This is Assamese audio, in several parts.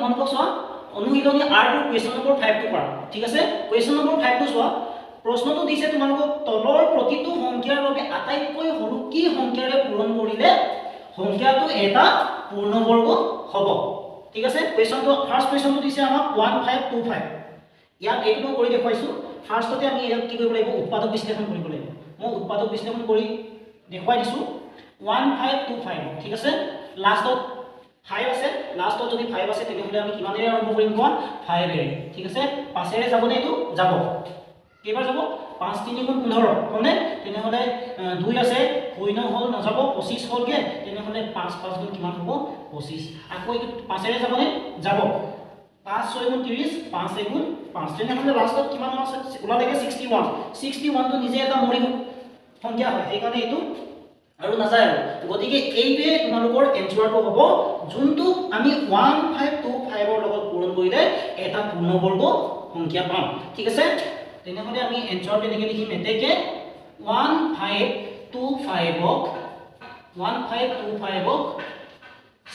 তোমালোকক চোৱা অনুশীলনী আৰটোৰ কুৱেশ্যন নম্বৰ 5টো কৰা। ঠিক আছে, কুৱেশ্যন নম্বৰ 5টো চোৱা। প্ৰশ্নটো দিছে তোমালোকক তলৰ প্ৰতিটো সংখ্যাৰ বাবে আটাইতকৈ সৰু কি সংখ্যাৰে পূৰণ কৰিলে সংখ্যাটো এটা পূৰ্ণবৰ্গ হ'ব। ঠিক আছে, কুৱেশ্যনটো ফাৰ্ষ্ট কুৱেশ্যনটো দিছে আমাক 1525। ইয়াত এইটো মই কৰি দেখুৱাইছোঁ। ফাৰ্ষ্টতে আমি ইয়াত কি কৰিব লাগিব, উৎপাদক বিশ্লেষণ কৰিব লাগিব। মই উৎপাদক বিশ্লেষণ কৰি দেখুৱাই দিছোঁ 1525। ঠিক আছে, লাষ্টত 5 আছে, লাষ্টত যদি 5 আছে তেনেহ'লে আমি কিমানেৰে আৰম্ভ কৰিম কোৱা, 5-এৰে। ঠিক আছে, 5-এৰে যাবনে এইটো? যাব। কেইবাৰ যাব? 5 3 গুণ 15 হ'লনে? তেনেহ'লে 2 আছে, 0 হ'ল নাযাব, 25 হ'লগৈ। তেনেহ'লে 5 5 গুণ কিমান হ'ব? 25। আকৌ এইটো 5-এৰে যাবনে? যাব। 5 6 গুণ 30, 5 1 গুণ 5। তেনেহ'লে লাষ্টত কিমান আছে ওলালেগৈ? 61। 61টো নিজে এটা মৌলিক সংখ্যা হয়, সেইকাৰণে এইটো আৰু নাযায় আৰু। গতিকে এইটোৱে তোমালোকৰ এনচাৰটো হ'ব, যোনটো আমি 1525ৰ লগত পূৰণ কৰিলে এটা পূৰ্ণবৰ্গ সংখ্যা পাম। ঠিক আছে, তেনেহ'লে আমি এনচাৰটো এনেকৈ লিখিম, এতেকে 1525ক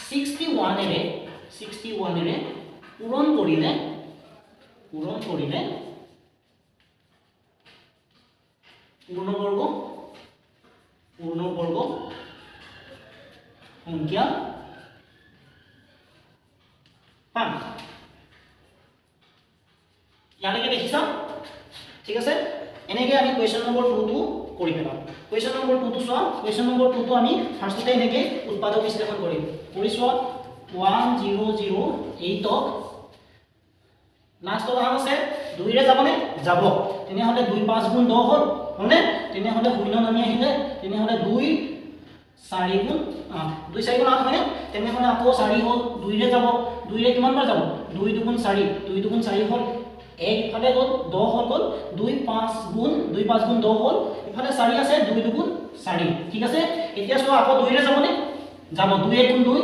61-এৰে পূৰণ কৰিলে পূৰ্ণবৰ্গ সংখ্যা পাম। ইয়ালৈকে দেখিছা? ঠিক আছে, এনেকৈ আমি কুৱেশ্যন নম্বৰ 2টো কৰি পেলাম। কুৱেশ্যন নম্বৰ 2টো চোৱা। কুৱেশ্যন নম্বৰ 2টো আমি ফাৰ্ষ্টতে এনেকৈ উৎপাদক বিশ্লেষণ কৰিম। কৰি চোৱা, 1008ক লাষ্টত অহা আছে 2-ৰে যাবনে? যাব। তেনেহ'লে 2 5 গুণ 10 হ'ল, হ'লনে? তেনেহ'লে 0 নামি আহিলে, তেনেহ'লে 2 4 গুণ 8, 2 4 গুণ 8 হয়নে? তেনেহ'লে আকৌ 4 হ'ল, 2-ৰে যাব। 2-ৰে কিমান বাৰ যাব? 2 দুগুণ 4, 2 দুগুণ 4 হ'ল, 1 ইফালে গ'ল 10 হ'ল গ'ল, 2 5 গুণ 2 5 গুণ 10 হ'ল, ইফালে 4 আছে, 2 দুগুণ 4। ঠিক আছে, এতিয়া চোৱা আকৌ 2-ৰে যাবনে? যাব। 2 1 গুণ 2,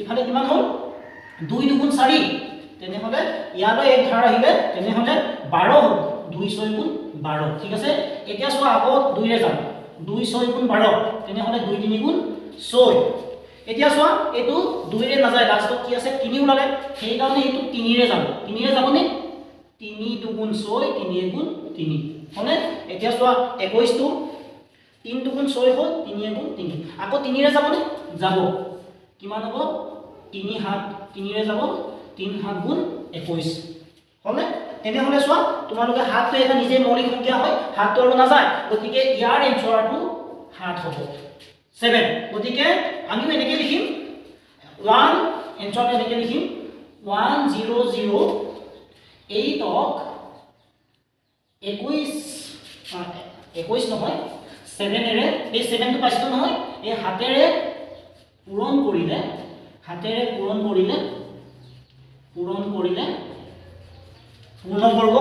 ইফালে কিমান হ'ল? 2 দুগুণ 4। তেনেহ'লে ইয়ালৈ এক ধাৰ আহিলে, তেনেহ'লে 12 হ'ল, 2 6 গুণ 12। ঠিক আছে, এতিয়া চোৱা আকৌ 2-ৰে যাম, 2 6 গুণ 12, তেনেহ'লে 2 3 গুণ 6। এতিয়া চোৱা এইটো 2-ৰে নাযায়, লাষ্টত কি আছে? 3 ওলালে, সেইকাৰণে এইটো 3-ৰে যাব। 3-ৰে যাবনে? 3 দুগুণ 6, 3 1 গুণ 3 হ'লনে? এতিয়া চোৱা 21টো 3 দুগুণ 6 হ'ল, 3 1 গুণ 3। আকৌ 3-ৰে যাবনে? যাব। কিমান হ'ব? 3 7, 3-ৰে যাব, 3 7 গুণ 21 হ'লনে? তেনেহ'লে চোৱা তোমালোকে 7টো এটা নিজে মৌলিক সংখ্যা হয়, 7টো আৰু নাযায়, গতিকে ইয়াৰ এনচাৰটো 7 হ'ব, 7। গতিকে আমিও এনেকৈ লিখিম, 1 এনচাৰটো এনেকৈ লিখিম, 1008ক 21 নহয় 7-এৰে, এই 7টো পাইছিলোঁ নহয়, এই 7-এৰে পূৰণ কৰিলে, 7-এৰে পূৰণ কৰিলে পূৰ্ণবৰ্গ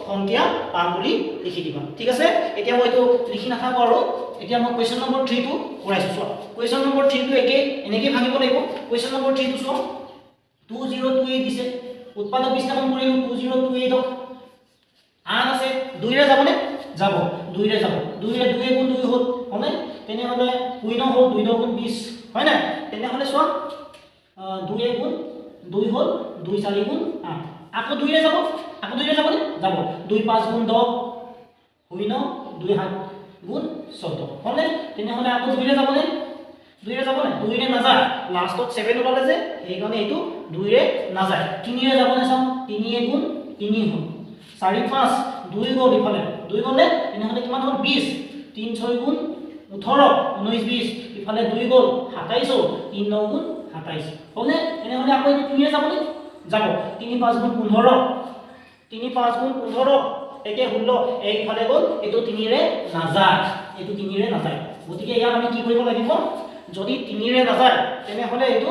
সংখ্যা পাম বুলি লিখি দিবা। ঠিক আছে, এতিয়া মই এইটো লিখি নাথাকোঁ আৰু। এতিয়া মই কুৱেশ্যন নম্বৰ 3টো কৰাইছোঁ। চোৱা কুৱেশ্যন নম্বৰ 3টো একেই এনেকৈ ভাঙিব লাগিব। কুৱেশ্যন নম্বৰ 3টো চোৱা, 2028 দিছে, উৎপাদক বিশ্লেষণ কৰিলোঁ, 2028ক 8 আছে, 2-ৰে যাবনে? যাব। 2-ৰে যাব, 2-ৰে 2 গুণ 2 হ'ল, হ'লনে? তেনেহ'লে 0 হ'ল, 2 10 গুণ 20 হয়নে? তেনেহ'লে চোৱা 2 1 গুণ 2 হ'ল, 2 4 গুণ 8। আকৌ 2-ৰে যাব, আকৌ 2-ৰে যাবনে? যাব। 2 5 গুণ 10, 0 2 7 গুণ 14 হ'লনে? তেনেহ'লে আকৌ 2-ৰে যাবনে? 2-ৰে যাবনে? 2-ৰে নাযায়, লাষ্টত 7 ওলালে যে, সেইকাৰণে এইটো 2-ৰে নাযায়। 3-ৰে যাবনে চাওঁ, 3 1 গুণ 3 হ'ল, 4 5 2 গ'ল, ইফালে 2 গ'লে তেনেহ'লে কিমান হ'ল? 20। 3 6 গুণ 18, 19 20, ইফালে 2 গ'ল, 27 হ'ল, 3 9 গুণ 27 হ'লনে? তেনেহ'লে আকৌ এইটো 3-ৰে যাবনে? যাব। 3 5 গুণ 15, 3 5 গুণ 15 একে 16, এক ইফালে গ'ল, এইটো 3-ৰে নাযায়, এইটো 3-ৰে নাযায়। গতিকে ইয়াত আমি কি কৰিব লাগিব? যদি 3-ৰে নাযায় তেনেহ'লে এইটো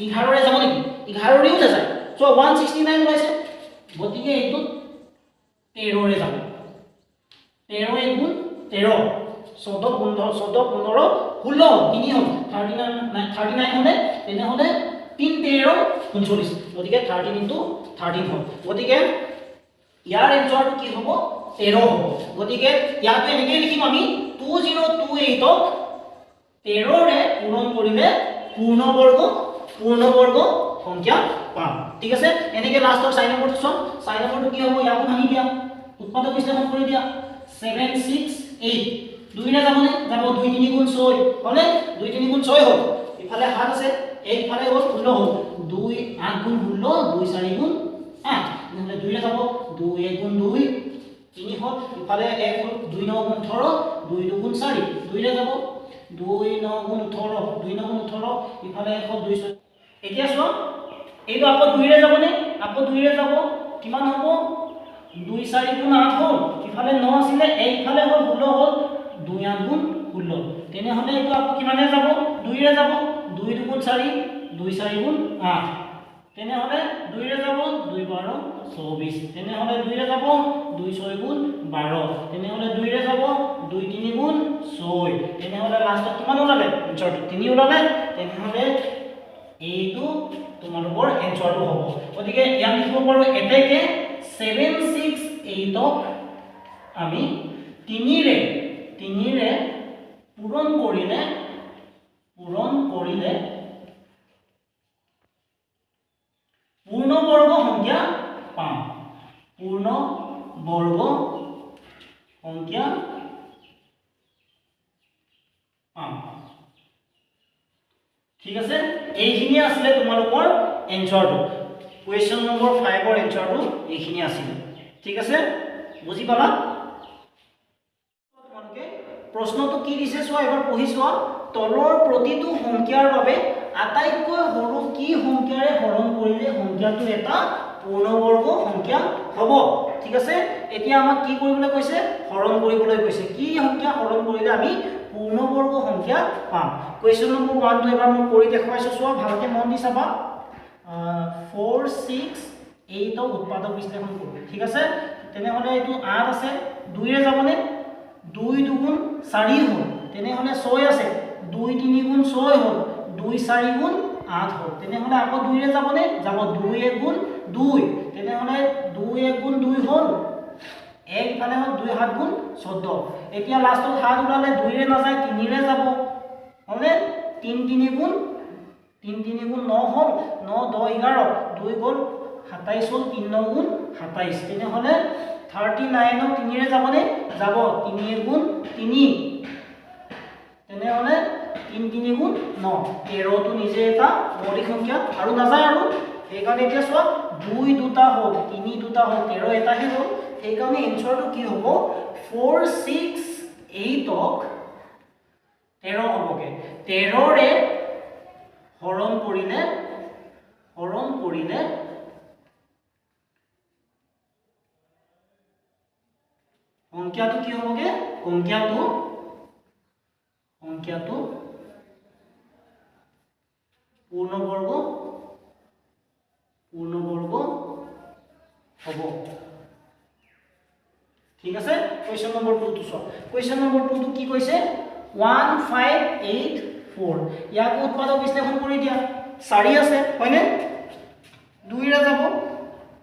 11-ৰে যাব নেকি? 11-ৰেও নাযায়। চ' 169 ওলাইছে, গতিকে এইটো 13-ৰে যাব। 13 1 গুণ 13, 14 15, 14 15 16, 3 হ'ল, 39 হ'লে তেনেহ'লে 3 13 39, গতিকে 13 ইনটু 13 হ'ল। গতিকে ইয়াৰ এনচাৰটো কি হ'ব? 13 হ'ব। গতিকে ইয়াতো এনেকৈ লিখিম আমি, 2028ক 13ৰে পূৰণ কৰিলে পূৰ্ণবৰ্গ পূৰ্ণবৰ্গ সংখ্যা পাম। ঠিক আছে, এনেকৈ লাষ্টৰ 4 নম্বৰটো চোৱা। 4 নম্বৰটো কি হ'ব? ইয়াকো ভাঙি দিয়া, উৎপাদক বিশ্লেষণ কৰি দিয়া। 7 6 8, দুইৰে যাবনে? যাব। 2 3 গুণ 6 হ'লনে? 2 3 গুণ 6 হ'ল। ইফালে 7 আছে, এক ইফালে হ'ল 16 হ'ল। 2 8 গুণ 16, 2 4 গুণ 8, তেনেহ'লে দুইৰে যাব। 2 1 গুণ 2, 3 হ'ল। ইফালে 1 হ'ল, 2 9 গুণ 18, 2 2 গুণ 4, দুইৰে যাব। 2 9 গুণ 18, 2 9 গুণ 18, ইফালে 1 হ'ল 2 6। এতিয়া চোৱা, এইটো আকৌ দুইৰে যাবনে? আকৌ দুইৰে যাব। কিমান হ'ব? 2 4 গুণ 8 হ'ল। ইফালে 9 আছিলে, এক ইফালে হ'ল 16 হ'ল, 2 8 গুণ 16। তেনেহ'লে এইটো আকৌ কিমানে যাব? দুইৰে যাব। 2 2 গুণ 4, 2 4 গুণ 8। তেনেহ'লে দুইৰে যাব, 2 12 24। তেনেহ'লে দুইৰে যাব, 2 6 গুণ 12। তেনেহ'লে দুইৰে যাব, 2 3 গুণ 6। তেনেহ'লে লাষ্টত কিমান ওলালে? এনচাৰটো 3 ওলালে। তেনেহ'লে এইটো তোমালোকৰ এনচাৰটো হ'ব। গতিকে ইয়াত লিখিব পাৰোঁ, এতেকে 7 6 8ক আমি তিনিৰে পূৰণ কৰিলে পূৰ্ণবৰ্গ সংখ্যা পাম। পূৰ্ণবৰ্গ সংখ্যা পাম। ঠিক আছে, এইখিনি আছিলে তোমালোকৰ এনচাৰটো। কুৱেশ্যন নম্বৰ 5ৰ এনচাৰটো এইখিনি আছিলে। ঠিক আছে, বুজি পালা? তোমালোকে প্ৰশ্নটো কি দিছে চোৱা, এবাৰ পঢ়ি চোৱা। তলৰ প্ৰতিটো সংখ্যাৰ বাবে আটাইতকৈ সৰু কি সংখ্যাৰে হৰণ কৰিলে সংখ্যাটো এটা পূৰ্ণবৰ্গ সংখ্যা হ'ব? ঠিক আছে, এতিয়া আমাক কি কৰিবলৈ কৈছে? হৰণ কৰিবলৈ কৈছে। কি সংখ্যা হৰণ কৰিলে আমি পূৰ্ণবৰ্গ সংখ্যা পাম? কুৱেশ্যন নম্বৰ 1টো এবাৰ মই কৰি দেখুৱাইছোঁ, চোৱা ভালকৈ মন দি চাবা। 4 6 8ক উৎপাদক বিশ্লেষণ কৰোঁ। ঠিক আছে, তেনেহ'লে এইটো 8 আছে, দুইৰে যাবনে? 2 2 গুণ 4 হ'ল। তেনেহ'লে 6 আছে, 2 3 গুণ 6 হ'ল, 2 4 গুণ 8 হ'ল। তেনেহ'লে আকৌ দুইৰে যাবনে? যাব। 2 1 গুণ 2, তেনেহ'লে 2 1 গুণ 2 হ'ল, এক ইফালে হ'ল 2 7 গুণ 14। এতিয়া লাষ্টত 7 ওলালে, দুইৰে নাযায়, তিনিৰে যাব। হ'লনে? 3 3 গুণ 3 3 গুণ 9 হ'ল, 9 10 11, 2 গ'ল 27 হ'ল, 3 9 গুণ 27। তেনেহ'লে 39ক তিনিৰে যাবনে? যাব। 3 1 গুণ 3, তেনেহ'লে 3 3 গুণ 9। 13টো নিজে এটা মৌলিক সংখ্যা আৰু নাযায় আৰু। সেইকাৰণে এতিয়া চোৱা, 2 দুটা হ'ল, 3 দুটা হ'ল, 13 এটাহে হ'ল। সেইকাৰণে এনচাৰটো কি হ'ব? 4 6 8ক 13 হ'বগৈ। 13ৰে হৰণ কৰিলে সংখ্যাটো কি হ'বগৈ? সংখ্যাটো পূৰ্ণবৰ্গ হ'ব। ঠিক আছে, কুৱেশ্যন নম্বৰ 2টো চোৱা। কুৱেশ্যন নম্বৰ 2টো কি কৈছে? 1 5 8 4। ইয়াকো উৎপাদক বিশ্লেষণ কৰি দিয়া। 4 আছে, হয়নে? দুইৰে যাব,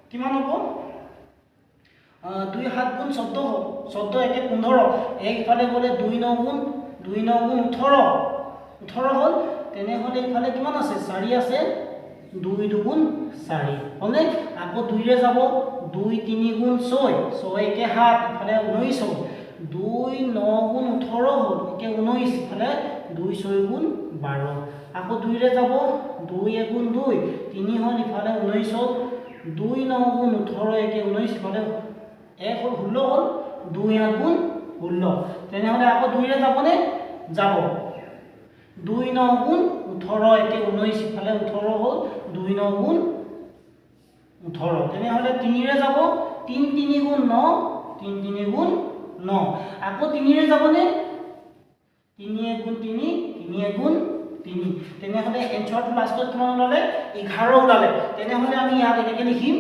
কিমান হ'ব? 2 7 গুণ 14 হ'ল, 14 1 15, এক ইফালে গ'লে 2 9 গুণ 2 9 গুণ 18, 18 হ'ল। তেনেহ'লে ইফালে কিমান আছে? 4 আছে, 2 2 গুণ 4 হ'লনে? আকৌ দুইৰে যাব, 2 3 গুণ 6, 6 1 7, ইফালে 19 হ'ল। 2 9 গুণ 18 হ'ল, একে 19, ইফালে 2 6 গুণ 12। আকৌ দুইৰে যাব, 2 1 গুণ 2, 3 হ'ল, ইফালে 19 হ'ল। 2 9 গুণ 18 একে 19, ইফালে 1 হ'ল, 16 হ'ল, 2 8 গুণ 16। তেনেহ'লে আকৌ দুইৰে যাবনে? যাব। 2 9 গুণ 18 একে 19, ইফালে 18 হ'ল, 2 9 গুণ 18। তেনেহ'লে তিনিৰে যাব, 3 3 গুণ 9, 3 3 গুণ 9। আকৌ তিনিৰে যাবনে? 3 1 গুণ 3, 3 1 গুণ 3। তেনেহ'লে এনচাৰটো লাষ্টত কিমান ওলালে? 11 ওলালে। তেনেহ'লে আমি ইয়াত এনেকৈ লিখিম,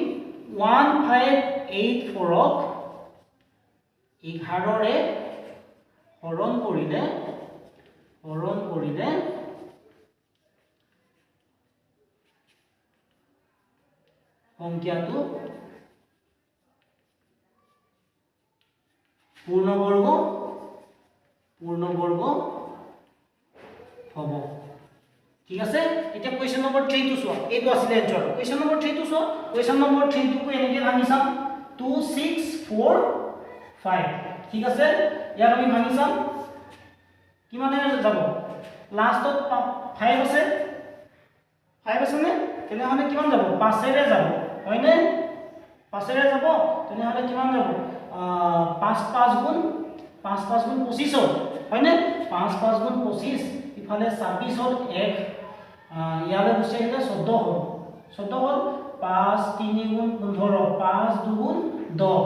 1 5 8 4ক 11ৰে হৰণ কৰিলে সংখ্যাটো পূৰ্ণবৰ্গ হ'ব। ঠিক আছে, এতিয়া কুৱেশ্যন নম্বৰ থ্ৰীটো চোৱা। এইটো আছিলে এনচাৰ। কুৱেশ্যন নম্বৰ থ্ৰীটো চোৱা। কুৱেশ্যন নম্বৰ থ্ৰীটোকো এনেকৈ ভাঙি চাম, 2645। ঠিক আছে, ইয়াক আমি ভাঙি চাম, কিমানেৰে যাব? লাষ্টত ফাইভ আছে, ফাইভ আছেনে? তেনেহ'লে কিমান যাব? পাঁচেৰে যাব, হয়নে? পাঁচেৰে যাব। তেনেহ'লে কিমান যাব? পাঁচ পাঁচ গুণ, পাঁচ পাঁচ গুণ 25 হ'ল, হয়নে? পাঁচ পাঁচ গুণ 25, ইফালে 26 হ'ল, এক ইয়ালৈ গুচি আহিলে 14 হ'ল, 14 হ'ল। পাঁচ তিনি গুণ 15, পাঁচ দুগুণ 10,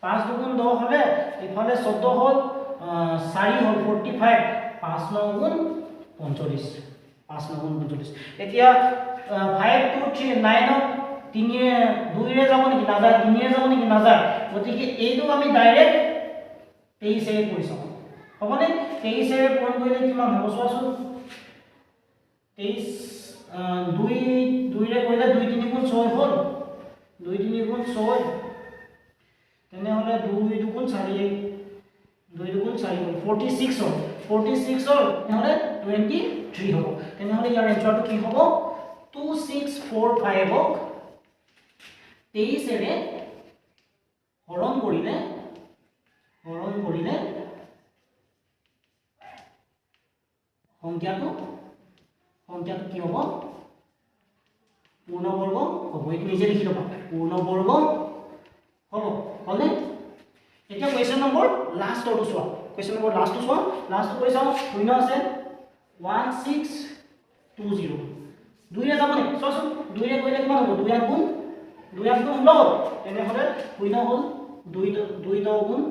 পাঁচ দুগুণ 10 হ'লে ইফালে 14 হ'ল, চাৰি হ'ল, 45। পাঁচ ন গুণ 45, পাঁচ ন গুণ 45। এতিয়া ফাইভ টু থ্ৰী নাইনক তিনিৰে, দুইৰে যাব নেকি? নাযায়। তিনিৰে যাব নেকি? নাযায়। গতিকে এইটোক আমি ডাইৰেক্ট 23ৰে কৰি চাওঁ, হ'বনে? 23ৰে পূৰণ কৰিলে কিমান হ'ব চোৱাচোন। 23, দুই দুইৰে কৰিলে দুই তিনি গুণ ছয় হ'ল, দুই তিনি গুণ ছয়। তেনেহ'লে দুই দুগুণ চাৰি, দুই দুগুণ চাৰি হ'ল, 46 হ'ল, 46 হ'ল। তেনেহ'লে 23 হ'ব। তেনেহ'লে ইয়াৰ এনচাৰটো কি হ'ব? 2645ক 23ৰে হৰণ কৰিলে সংখ্যাটো কি হ'ব? পূৰ্ণবৰ্গ হ'ব। এইটো নিজে লিখি ল'বা, পূৰ্ণবৰ্গ হ'ব, হ'লনে? এতিয়া কুৱেশ্যন নম্বৰ লাষ্টৰটো চোৱা। কুৱেশ্যন নম্বৰ লাষ্টটো চোৱা। লাষ্টটো কৰি চাওঁ। শূন্য আছে, 1620। দুইৰে যাব নেকি চোৱাচোন। দুইৰে কৰিলে কিমান হ'ব? দুই আঠ গুণ, দুই আঠ গুণ 16 হ'ল। তেনেহ'লে শূন্য হ'ল, দুই দুই দহ গুণ,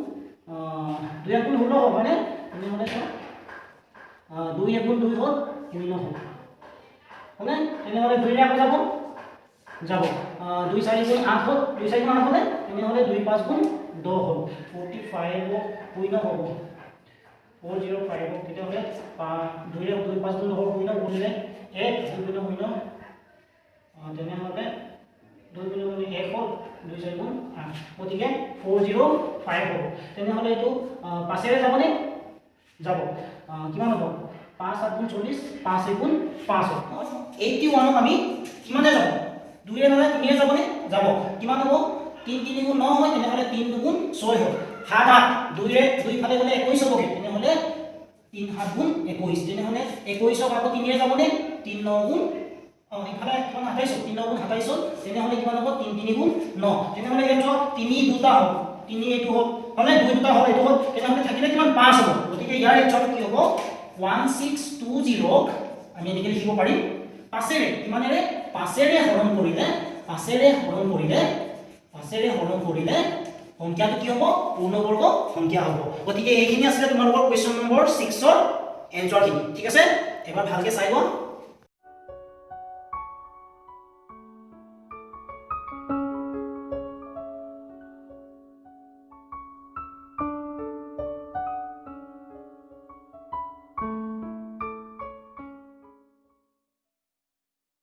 দুই আঠ গুণ 16 হ'ল, হয়নে? তেনেহ'লে চোৱা, দুই এগুণ দুই হ'ল, শূন্য হ'ল, হয়নে? তেনেহ'লে দুইৰে আকৌ যাব, যাব। দুই চাৰি গুণ আঠ হ'ল, দুই চাৰি গুণ আঠ হ'লে তেনেহ'লে দুই পাঁচ গুণ 10 হ'ল, 45 শূন্য হ'ব, 405। তেতিয়াহ'লে দুইৰে দুই পাঁচ গুণ 10ৰ শূন্য গুণিলে এক, দুই শূন্য শূন্য। তেনেহ'লে দুই শূন্য শূন্য এক হ'ল, দুই চাৰি গুণ আঠ। গতিকে 405 হ'ব। তেনেহ'লে এইটো পাঁচেৰে যাবনে? যাব। কিমান হ'ব? পাঁচ আঠ গুণ 40, পাঁচ এগুণ পাঁচ হ'ব। 81ক আমি কিমানে যাব? দুইৰে নাযায়, তিনিৰে যাবনে? যাব। কিমান হ'ব? তিনি তিনি গুণ ন হয়, তেনেহ'লে তিনি দুগুণ ছয় হ'ল, সাত আঠ, দুইৰে দুইফালে গ'লে 21 হ'বগৈ। তেনেহ'লে তিনি সাত গুণ 21। তেনেহ'লে 21ক আকৌ তিনিৰে যাবনে? তিনি ন গুণ, অঁ, ইফালে কিমান? 27 হ'ল। তিনি ন গুণ 27 হ'ল। তেনেহ'লে কিমান হ'ব? তিনি তিনি গুণ ন। তেনেহ'লে ইয়াত চোৱা, তিনি দুটা হ'ল, তিনি এইটো হ'ল, হ'লনে? দুই দুটা হ'ল, এইটো হ'ল। তেনেহ'লে থাকিলে কিমান? পাঁচ হ'ব। গতিকে ইয়াৰ এনচাৰটো কি হ'ব? 1620ক আমি এনেকৈ লিখিব পাৰিম, পাঁচেৰে, কিমানেৰে? পাঁচেৰে হৰণ কৰিলে, পাঁচেৰে হৰণ কৰিলে, পাঁচেৰে হৰণ কৰিলে সংখ্যাটো কি হ'ব? পূৰ্ণবৰ্গ সংখ্যা হ'ব। গতিকে এইখিনি আছিলে তোমালোকৰ কুৱেশ্যন নম্বৰ 6ৰ এনচাৰখিনি। ঠিক আছে, এবাৰ ভালকৈ চাই লোৱা।